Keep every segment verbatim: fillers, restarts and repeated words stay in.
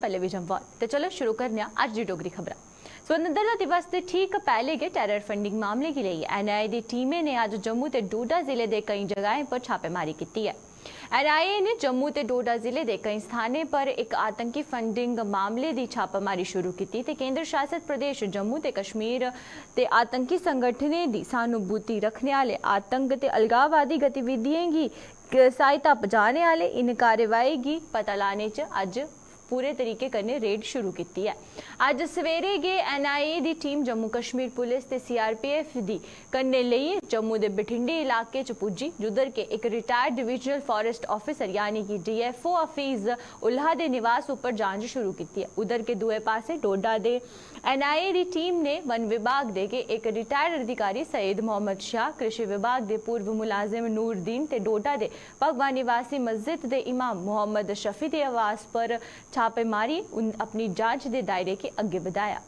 Television wall. ते चलो शुरू करने आं अज्ज दी डोगरी खबरां। स्वतंत्रता दिवस दे ठीक पैह्ले गै टेरर फंडिंग मामले गी लेइयै एनआईए दी टीमें ने अज्ज जम्मू ते डोडा जिले दे केईं जगहें पर छापेमारी कीती ऐ। एनआईए ने जम्मू ते डोडा जिले दे केईं स्थानें पर इक आतंकी फंडिंग मामले दी छापेमारी शुरू कीती ते केंद्र शासित प्रदेश जम्मू ते कश्मीर ते आतंकी संगठनें दी सहानुभूति रखने आह्ले आतंक ते अलगाववादी गतिविधियें गी क-, सहायता पजाने आह्ले इ'नें कार्यवाही गी पता लाने च अज्ज पूरे तरीके कन्नै रेड शुरू कीती ऐ। अज्ज सवेरे गै एनआईए दी टीम जम्मू कश्मीर पुलिस ते सीआरपीएफ दी कन्नै लेइयै जम्मू दे बठिंडे इलाके च पुज्जी, जुद्धर के इक रिटायर्ड डिविजनल फॉरेस्ट ऑफिसर यानी कि डीएफओ हफीज उल्लाह दे निवास उप्पर जांच शुरू कीती ऐ। उद्धर के दूए पासे डोडा दे एनआईए दी टीम ने वन विभाग दे गै इक रिटायर्ड अधिकारी सईद मोहम्मद शाह, कृषि विभाग दे पूर्व मुलाजिम नूरदीन ते डोडा दे भगवान निवासी मस्जिद दे इमाम मोहम्मद शफी दे आवास पर छापे मारी उन-, अपनी जांच दे दायरे गी अग्गें बधाया।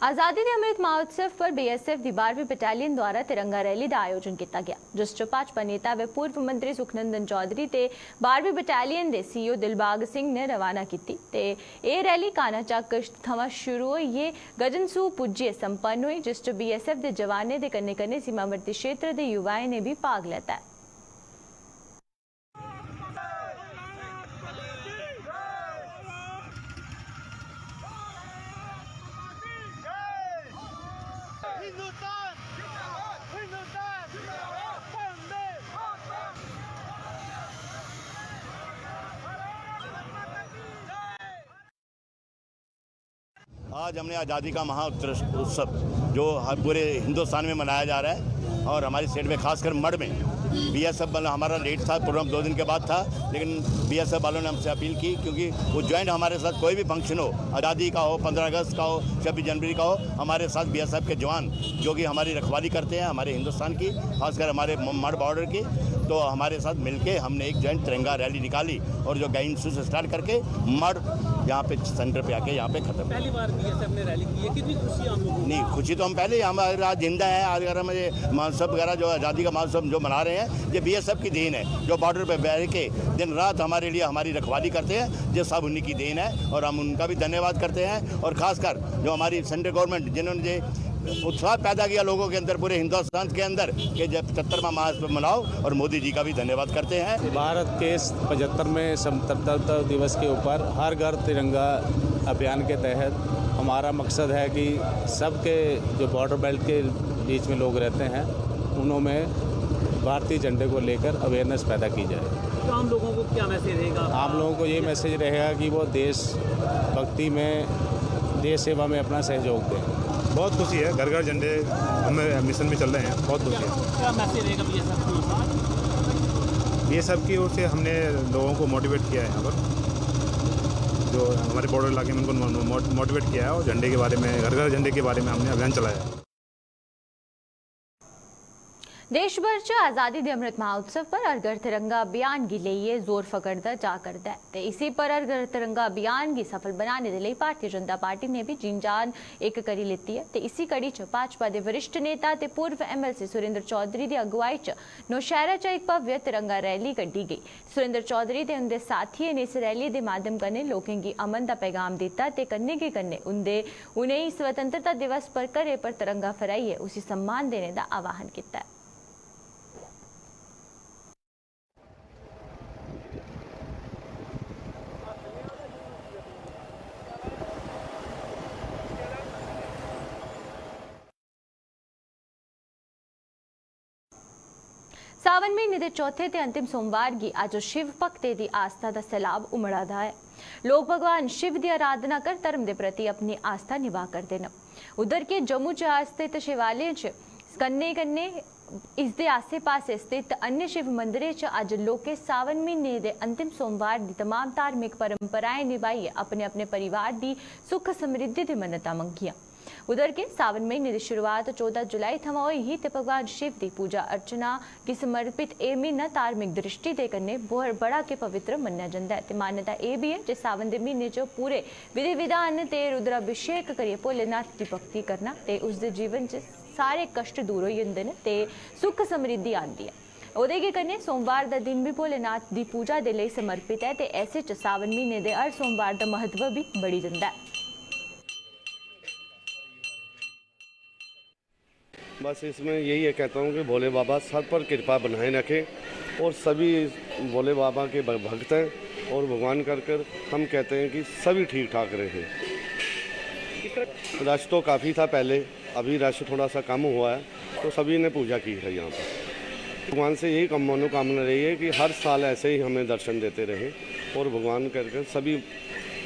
आजादी दे अमृत महोत्सव पर बीएसएफ दी बारहवीं बटालियन द्वारा तिरंगा रैली दा आयोजन कीता गेआ, जिस च भाजपा नेता व पूर्व मंत्री सुखनंदन चौधरी ते बारहवीं बटालियन दे सीईओ दिलबाग सिंह ने रवाना कीती ते एह् रैली कानाचक्क थमां शुरू होइयै गजनसू पुज्जियै संपन्न होई, जिस च बीएसएफ दे जवानें दे कन्नै-कन्नै सीमावर्ती क्षेत्र दे युवाएं ने बी भाग लैता ऐ। आज हमने आज़ादी का महा उत्सव जो हर पूरे हिंदुस्तान में मनाया जा रहा है और हमारी स्टेट में, खासकर मढ़ में, बीएसएफ वाला हमारा लेट था, प्रोग्राम दो दिन के बाद था, लेकिन बीएसएफ वालों ने हमसे अपील की, क्योंकि वो ज्वाइंट हमारे साथ कोई भी फंक्शन हो, आज़ादी का हो, पंद्रह अगस्त का हो, छब्बीस जनवरी का हो, हमारे साथ बीएसएफ के जवान जो कि हमारी रखवाली करते हैं हमारे हिंदुस्तान की, खासकर हमारे म-, मढ़ बॉर्डर की, तो हमारे साथ मिलके हमने एक ज्वाइंट तिरंगा रैली निकाली और जो गजनसू से स्टार्ट करके मढ़ यहाँ पे सेंटर पे आके यहाँ पे खत्म। पहली बार बीएसएफ ने रैली की है, कितनी खुशी है आप लोगों को? नहीं, खुशी तो हम पहले ही, हम अगर आज जिंदा है, आज अगर हम ये महोत्सव वगैरह जो आज़ादी का महोत्सव जो मना रहे हैं, ये बीएसएफ की देन है, जो बॉर्डर पे बैठ के दिन रात हमारे लिए हमारी रखवाली करते हैं, ये सब उन्हीं की देन है और हम उनका भी धन्यवाद करते हैं। और खासकर जो हमारी सेंट्रल गवर्नमेंट, जिन्होंने ये उत्साह पैदा किया लोगों के अंदर, पूरे हिंदुस्तान के अंदर, कि जब पचहत्तरवां महासभा मनाओ, और मोदी जी का भी धन्यवाद करते हैं। भारत के इस पचहत्तरवें स्वतंत्रता दिवस के ऊपर हर घर तिरंगा अभियान के तहत हमारा मकसद है कि सबके जो बॉर्डर बेल्ट के बीच में लोग रहते हैं, उन्हों में भारतीय झंडे को लेकर अवेयरनेस पैदा की जाए। तो आम लोगों को क्या मैसेज रहेगा? आम लोगों को ये मैसेज रहेगा कि वो देशभक्ति में, देश सेवा में अपना सहयोग दें। बहुत खुशी है, घर घर झंडे हमें मिशन में चल रहे हैं, बहुत खुशी है। क्या मैसेज रहेगा बीएसएफ की ओर से? बीएसएफ की ओर से हमने लोगों को मोटिवेट किया है यहाँ पर, जो हमारे बॉर्डर इलाके में उनको मो-, मो-, मोटिवेट किया है और झंडे के बारे में, घर घर झंडे के बारे में हमने अभियान चलाया है। देश भर च आजादी दे अमृत महोत्सव पर हर घर तिरंगा अभियान गी लेइयै जोर फगड़दा जा करदा ऐ ते इसी पर हर घर तिरंगा अभियान गी सफल बनाने दे लेई भारतीय जनता पार्टी ने बी जीन जान इक करी लेती ऐ ते इसी कड़ी च भाजपा दे वरिष्ठ नेता ते पूर्व एमएलसी सुरेंद्र चौधरी दी अगुवाई च नौशैह्रा च इक भव्य तिरंगा रैली कड्ढी गेई। सुरेंद्र चौधरी ते उंदे साथियें ने इस रैली दे माध्यम कन्नै लोकें गी अमन दा पैगाम दित्ता ते कन्नै गै कन्नै उंदे, उ'नेंगी स्वतंत्रता दिवस पर घरै पर तिरंगा फहराइयै उसी सम्मान देने दा आह्वान कीता। सावन म्हीने दे चौथे ते अंतिम सोमवार गी अज्ज शिव भक्तें दी आस्था दा सैलाब उमड़ा दा ऐ। लोक भगवान शिव दी अराधना कर धर्म दे प्रति अपनी आस्था निभा करदे न। उद्धर के जम्मू च स्थित शिवालयें च कन्नै कन्नै इसदे आस्सै पास्सै स्थित अन्य शिव मंदिरें च अज्ज लोकें सावन म्हीने दे अंतिम सोमवार दी तमाम धार्मिक परंपराएं निभाइयै अपने अपने परिवार दी सुख समृद्धि दी मन्नतां मंगियां। उधर के सावन महीने दी शुरुआत चौदां जुलाई थमां होई ही ते भगवान शिव दी पूजा अर्चना गी समर्पित एह् म्हीना धार्मिक दृष्टि दे कन्नै ब-, बड़ा गै पवित्र मन्नेआ जंदा ऐ ते मान्यता एह् बी ऐ जे सावन दे म्हीने च पूरे विधि विधान ते रुद्राभिषेक करियै भोलेनाथ दी भक्ति करना ते उसदे जीवन च सारे कश्ट दूर होई जंदे न ते सुख समृद्धि आंदी ऐ। ओह्दे गै कन्नै सोमवार दा दिन बी भोलेनाथ दी पूजा दे लेई समर्पित ऐ ते ऐसे च सावन म्हीने दे हर सोमवार दा म्हत्तव बी बढ़ी जंदा ऐ। बस इसमें यही है, कहता हूँ कि भोले बाबा सब पर कृपा बनाए रखें और सभी भोले बाबा के भ-, भक्त हैं और भगवान कर कर हम कहते हैं कि सभी ठीक ठाक रहें। रश तो काफ़ी था पहले, अभी रश थोड़ा सा कम हुआ है, तो सभी ने पूजा की है यहाँ पर। भगवान से यही कम मनोकामना रही है कि हर साल ऐसे ही हमें दर्शन देते रहें और भगवान कर कर सभी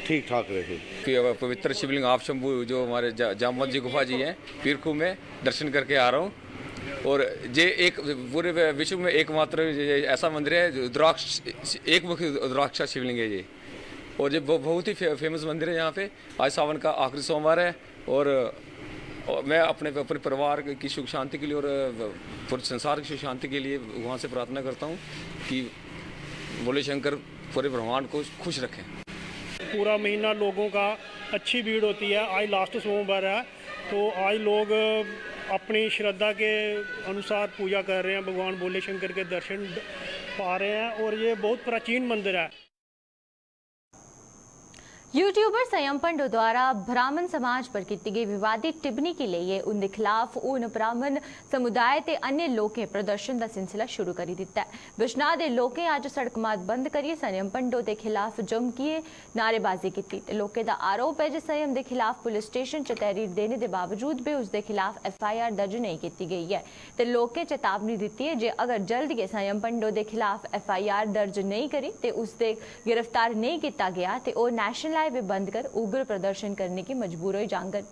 ठीक ठाक रहें। कि अब पवित्र शिवलिंग आप शंभू जो हमारे जा, जामवंत जी गुफा जी हैं पीरखू में दर्शन करके आ रहा हूँ। और ये एक पूरे विश्व में एकमात्र ये ऐसा मंदिर है जो रुद्राक्ष, एक मुखी रुद्राक्ष शिवलिंग है ये। और ये ब- बहुत ही फे, फेमस मंदिर है यहाँ पे। आज सावन का आखिरी सोमवार है और, और मैं अपने अपने परिवार की सुख शांति के लिए और पूरे संसार की सुख शांति के लिए भगवान से प्रार्थना करता हूँ कि भोले शंकर पूरे ब्रह्मांड को खुश रखें। पूरा महीना लोगों का अच्छी भीड़ होती है। आज लास्ट सोमवार है, तो आज लोग अपनी श्रद्धा के अनुसार पूजा कर रहे हैं, भगवान भोले शंकर के दर्शन पा रहे हैं। और ये बहुत प्राचीन मंदिर है। यूट्यूबर संयम भंडो द्वारा ब्राह्मण समाज पर कीती गई विवादित टिप्पणी गी लेइयै उंदे खिलाफ हून ब्राह्मण समुदाय ते अन्य लोकें प्रदर्शन दा सिलसिला शुरू करी दित्ता ऐ। बिश्नाह दे लोकें अज्ज सड़क मार्ग बंद करियै संयम भंडो दे खिलाफ जमकियै नारेबाजी कीती ते लोकें दा आरोप ऐ जे संयम दे खिलाफ पुलिस स्टेशन च तहरीर देने दे बावजूद बी उसदे खिलाफ एफआईआर दर्ज नेईं कीती गेई ऐ। ते लोकें चेतावनी दित्ती ऐ जे अगर जल्द गै संयम भंडो दे खिलाफ एफआईआर दर्ज नेईं करी ते उसदे गिरफ्तार नेईं कीता गेआ ते ओह् नेशनल हाईवे बंद कर उग्र प्रदर्शन करने गी मजबूर होई जाङन।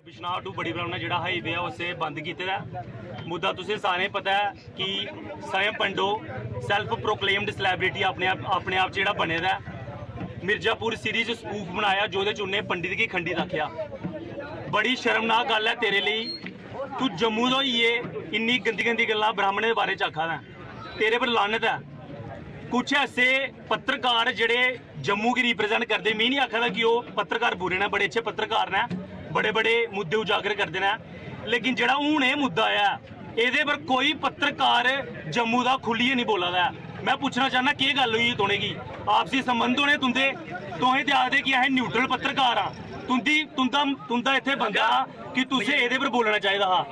बिश्नाह टू बड़ी ब्राह्मणा जेह्ड़ा हाईवे ऐ उसे बंद कीते दा ऐ। मुद्दा तुसें सारें पता ऐ कि संयम भंडो self proclaimed celebrity अपने आप अपने आप च जेह्ड़ा बने दा ऐ। मिर्जापुर सिटी च स्पूफ बनाया जोह्दे च उन्नै पंडित गी खंडित आखेआ। बड़ी शर्मनाक गल्ल ऐ तेरे लेई, तू जम्मू दा होइयै इन्नी गंदी गंदी गल्लां ब्राह्मणें दे बारे च आखा दा ऐ। तेरे पर लानत ऐ। कुछ ऐसे पत्रकार जेह्ड़े जम्मू गी रिप्रजेंट करदे, में निं आखा दा कि ओह् पत्रकार बुरे न, बड़े अच्छे पत्रकार न, बड़े बड़े मुद्दे उजागर करदे न, लेकिन जेह्ड़ा हून एह् मुद्दा ऐ एह्दे पर कोई पत्रकार जम्मू दा खुल्लियै निं बोला दा ऐ। में पुच्छना चाह्न्नां केह् गल्ल होई तुसेंगी, आपसी संबंध होने तुं'दे, तुसें ते आखदे कि असें न्यूट्रल पत्रकार आं, तुं'दी तुं'दा तुं'दा इत्थै बनदा हा कि तुसें एह्दे पर बोलना चाहिदा हा।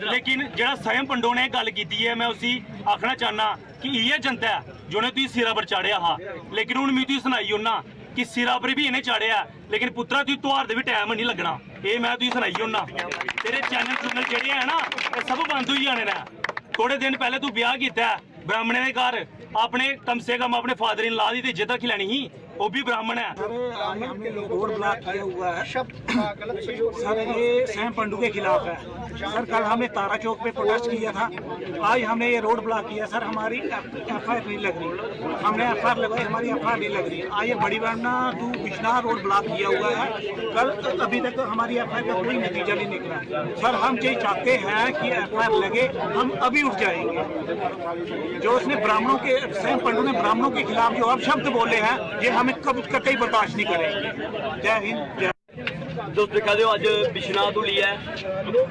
लेकिन जेह्ड़ा संयम पंडो ने गल्ल कीती ऐ, में उसी आखना चाह्न्नां कि इ'यै जनता ऐ जि'नें तुगी सिरा पर चाढ़ेआ हा। लेकिन हून में तुगी सनाई ओड़ना कि सिरा पर बी इ'नें चाढ़ेआ ऐ, लेकिन पुत्तरा तुगी तुहार दे बी टैम निं लग्गना। एह् में तुगी सनाई ओड़ना। तेरे चैनल चुनल जेह्ड़े है ना, एह् सब बंद होई जाने न। थोड़े दिन पैह्लें तूं ब्याह् कीता ऐ ब्राह्मणें दे घर, अपने कम से कम अपने फादर इन ला दी ते इज्जत रक्खी लैनी ही। वो भी ब्राह्मण है। सर, आज हमने ये रोड ब्लॉक किया हुआ है। सर, ये सैम पंडू के खिलाफ है। सर, कल हमने तारा चौक पे प्रोटेस्ट किया था, आज हमने ये रोड ब्लॉक किया। सर, हमारी एफआईआर नहीं लग रही, हमने एफआईआर लगाई, हमारी एफआईआर नहीं लग रही। आज ये बड़ी ब्राह्मणा टू बिश्नाह रोड ब्लॉक किया हुआ है। कल अभी तक हमारी एफआईआर का कोई नतीजा नहीं निकला। सर, हम ये चाहते हैं कि एफआईआर लगे, हम अभी उठ जाएंगे। जो उसने ब्राह्मणों के, सैम पंडू ने ब्राह्मणों के खिलाफ जो अपशब्द बोले हैं, ये हमें कब कतई बर्दाश्त नहीं करेंगे। जय हिंद, जय। तुस दिक्खा दे ओ, अज्ज बिश्नाह धुली ऐ,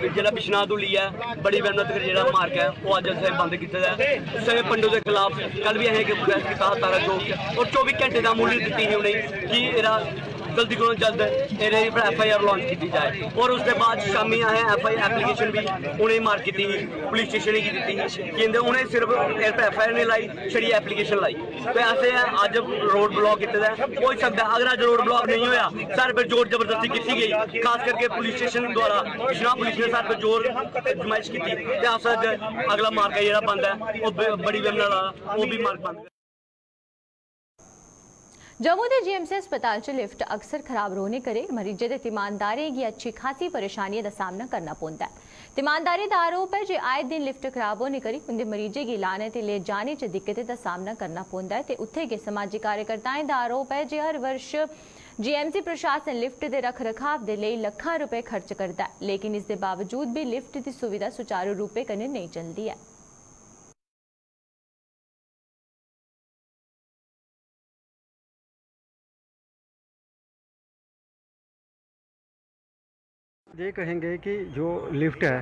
जेह्ड़ा बिश्नाह धुली ऐ, बड़ी मेहनत करियै जेह्ड़ा मार्ग ऐ, ओह् अज्ज असें बंद कीते दा ऐ। सैम पंडू दे खिलाफ कल बी असें इक प्रोटेस्ट कीता हा तारा चौक च, और चौबी घैंटे दा मुहलत दित्ती ही उ'नेंगी कि एह्दा जल्दी कोला जल्द एह्दे पर एफआईआर लांच कीती जाए, और उसदे बाद शामी असें एफआईआर एप्लीकेशन बी उ'नेंगी मार्क कीती ही, पुलिस स्टेशन गी दित्ती ही कि इं'दे, उ'नें सिर्फ एह्दे पर एफआईआर नेईं लाई, छड़ी एप्लीकेशन लाई। ते असें अज्ज रोड ब्लॉक कीते दा ऐ। होई सकदा ऐ अगर अज्ज रोड ब्लॉक नेईं होया, साढ़े पर जोर जबरदस्ती कीती गई, खास करके पुलिस स्टेशन द्वारा बिश्नाह पुलिस ने साढ़े पर जोर अजमाइश कीती ते अस अज्ज अगला मार्ग ऐ जेह्ड़ा बंद ऐ, ओह् ब-, बड़ी बेमना दा ओह् बी मार्ग बंद। जम्मू दे जीएमसी अस्पताल च लिफ्ट अक्सर खराब रौहने करी मरीजें ते तीमानदारें गी अच्छी खासी परेशानियें दा सामना करना पौंदा ऐ। तीमानदारें दा आरोप ऐ जे आए दिन लिफ्ट खराब होने करी उंदे मरीजें गी लाने ते ले जाने च दिक्कतें दा सामना करना पौंदा ऐ ते उत्थें गै समाजी कार्यकर्ताएं दा आरोप ऐ जे हर वर्ष जीएमसी प्रशासन लिफ्ट दे रख रखाव दे लेई लक्खां रपेऽ खर्च करदा ऐ, लेकिन इसदे बावजूद बी लिफ्ट दी सुविधा सुचारू रूपै कन्नै नेईं चलदी ऐ। ये कहेंगे कि जो लिफ्ट है,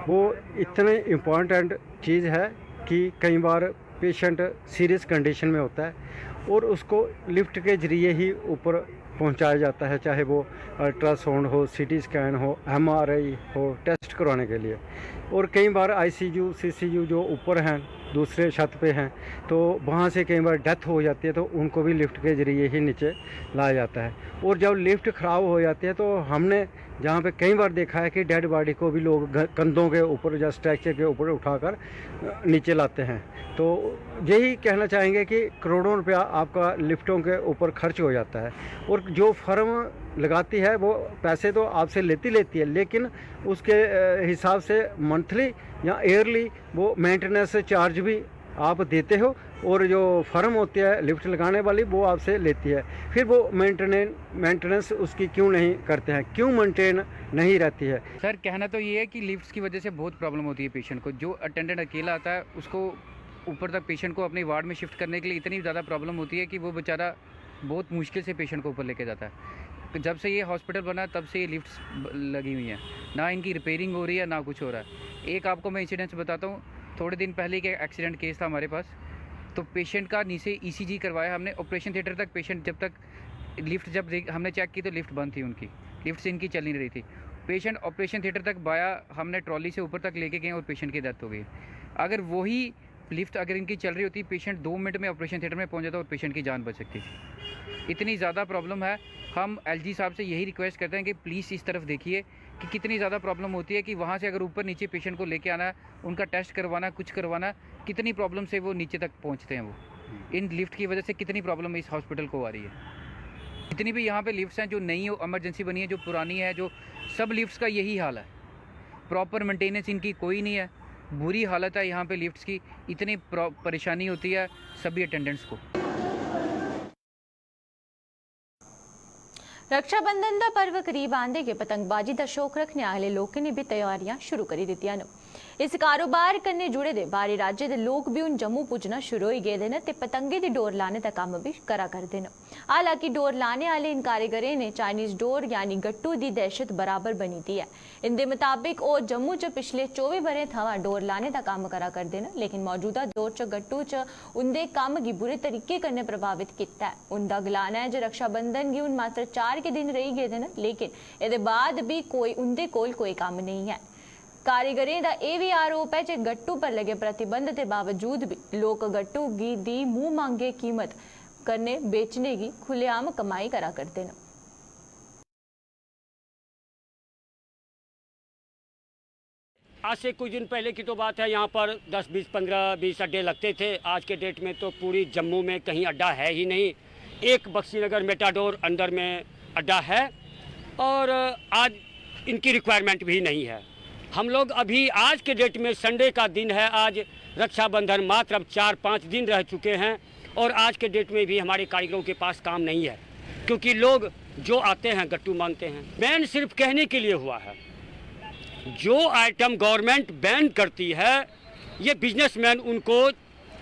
वो इतनी इम्पॉर्टेंट चीज़ है कि कई बार पेशेंट सीरियस कंडीशन में होता है और उसको लिफ्ट के ज़रिए ही ऊपर पहुंचाया जाता है, चाहे वो अल्ट्रासाउंड हो, सीटी स्कैन हो, एमआरआई हो, टेस्ट करवाने के लिए। और कई बार आईसीयू, सीसीयू जो ऊपर हैं, दूसरे छत पे हैं, तो वहाँ से कई बार डेथ हो जाती है, तो उनको भी लिफ्ट के ज़रिए ही नीचे लाया जाता है। और जब लिफ्ट ख़राब हो जाती है, तो हमने जहाँ पे कई बार देखा है कि डेड बॉडी को भी लोग घ-, कंधों के ऊपर या स्ट्रेचर के ऊपर उठाकर, अ, नीचे लाते हैं। तो यही कहना चाहेंगे कि करोड़ों रुपया आपका लिफ्टों के ऊपर खर्च हो जाता है। और जो फर्म लगाती है, वो पैसे तो आपसे लेती लेती है, लेकिन उसके, अ, हिसाब से मंथली या ईयरली वो मेंटेनेंस चार्ज भी आप देते हो, और जो फर्म होती है लिफ्ट लगाने वाली, वो आपसे लेती है। फिर वो मेंटेनें मेंटेनेंस उसकी क्यों नहीं करते हैं, क्यों मेंटेन नहीं रहती है? सर, कहना तो ये है कि लिफ्ट्स की वजह से बहुत प्रॉब्लम होती है पेशेंट को। जो अटेंडेंट अकेला आता है, उसको ऊपर तक, पेशेंट को अपनी वार्ड में शिफ्ट करने के लिए इतनी ज़्यादा प्रॉब्लम होती है कि वो बेचारा बहुत मुश्किल से पेशेंट को ऊपर लेके जाता है। जब से ये हॉस्पिटल बना है, तब से ये लिफ्ट्स ब-, लगी हुई हैं, ना इनकी रिपेयरिंग हो रही है, ना कुछ हो रहा है। एक आपको मैं इंसिडेंट्स बताता हूँ, थोड़े दिन पहले एक एक्सीडेंट केस था हमारे पास। तो पेशेंट का नीचे ईसीजी करवाया हमने, ऑपरेशन थिएटर तक पेशेंट जब तक लिफ्ट जब देख, हमने चेक की तो लिफ्ट बंद थी उनकी, लिफ्ट से इनकी चल नहीं रही थी। पेशेंट ऑपरेशन थिएटर तक बाया, हमने ट्रॉली से ऊपर तक लेके गए और पेशेंट की डेथ हो गई। अगर वही लिफ्ट अगर इनकी चल रही होती, पेशेंट दो मिनट में ऑपरेशन थिएटर में पहुंच जाता और पेशेंट की जान बच सकती थी। इतनी ज़्यादा प्रॉब्लम है। हम एलजी साहब से यही रिक्वेस्ट करते हैं कि प्लीज़ इस तरफ देखिए कि कितनी ज़्यादा प्रॉब्लम होती है कि वहाँ से अगर ऊपर नीचे पेशेंट को लेके आना है, उनका टेस्ट करवाना, कुछ करवाना, कितनी प्रॉब्लम से वो नीचे तक पहुँचते हैं। वो इन लिफ्ट की वजह से कितनी प्रॉब्लम इस हॉस्पिटल को आ रही है। जितनी भी यहाँ पे लिफ्ट्स हैं, जो नई इमरजेंसी बनी है, जो पुरानी है, जो सब लिफ्ट्स का यही हाल है। प्रॉपर मेंटेनेंस इनकी कोई नहीं है, बुरी हालत है यहाँ पे लिफ्ट्स की। इतनी प्रॉ-, परेशानी होती है सभी अटेंडेंट्स को। रक्षाबंधन दा पर्व करीब आंदे गै पतंगबाजी दा शौक रक्खने आह्ले लोकें ने बी तैयारियां शुरू करी दित्तियां न। इस कारोबार कन्नै जुड़े दे बाह्‌रे राज्य दे लोक बी हून जम्मू पुज्जना शुरू होई गेदे न ते पतंगें दी डोर लाने दा कम्म बी करा करदे न। हालांकि डोर लाने आह्ले इन कारीगरें ने चाइनीज डोर यानी गट्टू दी दहशत बराबर बनी दी ऐ। इंदे मताबक ओह् जम्मू च पिछले चौबी ब'रें थमां डोर लाने दा कम्म करा करदे न, लेकिन मौजूदा दौर च गट्टू च उंदे कम्म गी बुरे तरीके कन्नै प्रभावत कीता ऐ। उंदा गलाना ऐ जे रक्षाबंधन गी हून मात्र चार गै दिन रेही गेदे न, लेकिन एह्दे बाद बी कोई उंदे कोल कोई कम्म नेईं ऐ। कारीगरें दा एह् बी आरोप ऐ जे गट्टू पर लगे प्रतिबंध दे बावजूद बी लोक गट्टू गी दी मूंह मंगे कीमत कन्नै बेचने गी खु'ल्लेआम कमाई करा करदे न। आज से कुछ दिन पहले की तो बात है, यहाँ पर दस, बीस, पन्द्रह, बीस अड्डे लगते थे। आज के डेट में तो पूरी जम्मू में कहीं अड्डा है ही नहीं। एक बख्शी नगर मेटाडोर अंदर में अड्डा है और आज इनकी रिक्वायरमेंट भी नहीं है। हम लोग अभी आज के डेट में, संडे का दिन है, आज रक्षाबंधन, मात्र अब चार पाँच दिन रह चुके हैं और आज के डेट में भी हमारे कारीगरों के पास काम नहीं है, क्योंकि लोग जो आते हैं गट्टू मांगते हैं। बैन सिर्फ कहने के लिए हुआ है। जो आइटम गवर्नमेंट बैन करती है, ये बिजनेसमैन उनको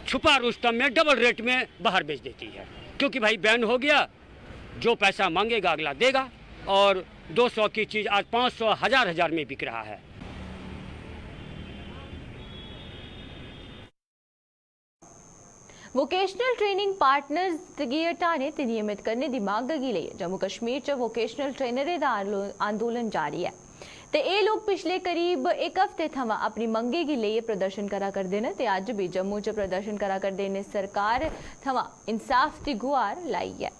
छुपा रुस्तम में डबल रेट में बाहर बेच देती है, क्योंकि भाई बैन हो गया, जो पैसा मांगेगा अगला देगा। और दो सौ की चीज़ आज पाँच सौ, हज़ार हज़ार में बिक रहा है। वोकेशनल ट्रेनिंग पार्टनर्स गी हटाने ते नियमित करने दी मंग गी लेइयै जम्मू कश्मीर च वोकेशनल ट्रेनरें दा आंदोलन जारी ऐ ते एह् लोक पिछले करीब इक हफ्ते थमां अपनी मंगें गी लेइयै प्रदर्शन करा करदे न ते अज्ज बी जम्मू च प्रदर्शन करा करदे न, सरकार थमां इंसाफ दी गुहार लाई ऐ।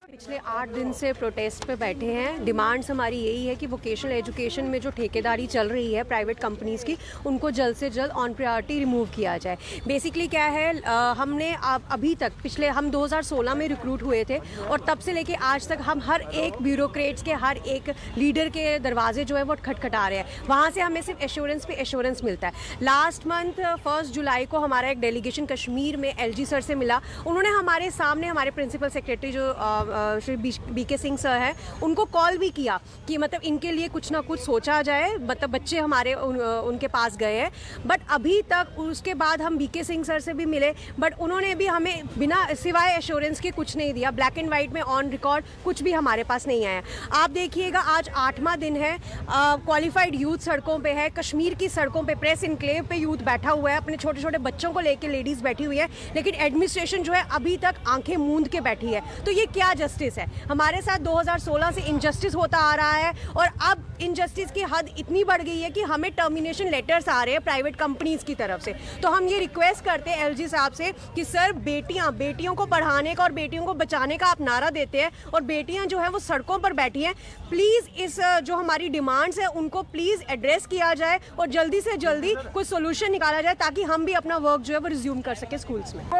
पिछले आठ दिन से प्रोटेस्ट पे बैठे हैं। डिमांड्स हमारी यही है कि वोकेशनल एजुकेशन में जो ठेकेदारी चल रही है प्राइवेट कंपनीज की, उनको जल्द से जल्द ऑन प्रायोरिटी रिमूव किया जाए। बेसिकली क्या है, आ, हमने अभी तक पिछले, हम दो हज़ार सोलह में रिक्रूट हुए थे और तब से लेके आज तक हम हर एक ब्यूरोक्रेट्स के, हर एक लीडर के दरवाजे जो है वो खटखटा रहे हैं। वहाँ से हमें सिर्फ एश्योरेंस पे एश्योरेंस मिलता है। लास्ट मंथ फर्स्ट जुलाई को हमारा एक डेलीगेशन कश्मीर में एलजी सर से मिला। उन्होंने हमारे सामने, हमारे प्रिंसिपल सेक्रेटरी जो अ, श्री बी के सिंह सर हैं, उनको कॉल भी किया कि मतलब इनके लिए कुछ ना कुछ सोचा जाए, मतलब बच्चे हमारे उन, अ, उनके पास गए हैं, बट अभी तक उसके बाद हम बी के सिंह सर से भी मिले, बट उन्होंने भी हमें बिना, सिवाय एश्योरेंस के कुछ नहीं दिया। ब्लैक एंड वाइट में ऑन रिकॉर्ड कुछ भी हमारे पास नहीं आया। आप देखिएगा, आज आठवां दिन है, क्वालिफाइड यूथ सड़कों पे है, कश्मीर की सड़कों पे, प्रेस इनक्लेव पे यूथ बैठा हुआ है, अपने छोटे छोटे बच्चों को लेके लेडीज बैठी हुई है, लेकिन एडमिनिस्ट्रेशन जो है अभी तक आंखें मूंद के बैठी है। तो ये क्या जस्टिस है? हमारे साथ दो हज़ार सोलह से इनजस्टिस होता आ रहा है और अब इनजस्टिस की हद इतनी बढ़ गई है कि हमें टर्मिनेशन लेटर्स आ रहे हैं प्राइवेट कंपनीज की तरफ से। तो हम ये रिक्वेस्ट करते हैं एलजी साहब से कि सर, बेटियां, बेटियों को पढ़ाने का और बेटियों को बचाने का आप नारा देते हैं और बेटियां जो है वो सड़कों पर बैठी हैं। प्लीज़ इस, अ, जो हमारी डिमांड्स हैं उनको प्लीज़ एड्रेस किया जाए और जल्दी से जल्दी कोई सोल्यूशन निकाला जाए, ताकि हम भी अपना वर्क जो है वो रिज्यूम कर सकें स्कूल्स में।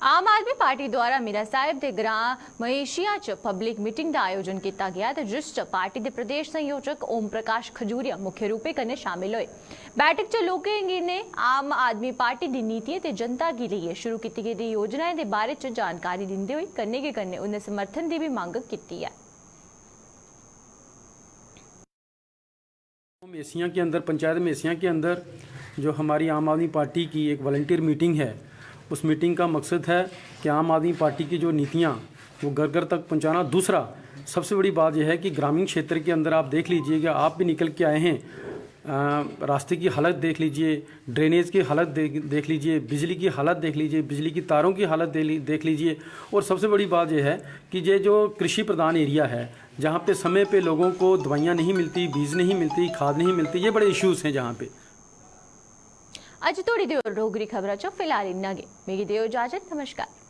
आम आदमी पार्टी द्वारा मीरा साहिब दे ग्रां महेशिया च पब्लिक मीटिंग दा आयोजन कीता गेआ ते जिस च पार्टी दे प्रदेश संयोजक ओम प्रकाश खजूरिया मुख्य रूपे कन्नै शामिल होए। बैठक च लोकें गी ने आम आदमी पार्टी दी नीतियें ते जनता गी लेइयै शुरू कीती गेदी योजनाएं दे बारे च जानकारी दिंदे होई कन्नै गै कन्नै उं'दे समर्थन दी बी मंग कीती ऐ। मेसियां के अंदर, पंचायत मेसियां के अंदर जो हमारी आम आदमी पार्टी की एक वॉलंटियर मीटिंग है, उस मीटिंग का मकसद है कि आम आदमी पार्टी की जो नीतियाँ वो घर घर तक पहुँचाना। दूसरा, सबसे बड़ी बात यह है कि ग्रामीण क्षेत्र के अंदर आप देख लीजिए कि आप भी निकल के आए हैं, अ, रास्ते की हालत देख लीजिए, ड्रेनेज की हालत दे, देख लीजिए, बिजली की हालत देख लीजिए, बिजली की तारों की हालत दे, ली- देख लीजिए। और सबसे बड़ी बात यह है कि ये जो कृषि प्रधान एरिया है, जहाँ पे समय पे लोगों को दवाइयाँ नहीं मिलती, बीज नहीं मिलती, खाद नहीं मिलती, ये बड़े इश्यूज हैं जहाँ पे। अज्ज धोड़ी दे होर डोगरी खबरां च फिलहाल इन्ना गै। मिगी देओ इजाजत। नमस्कार।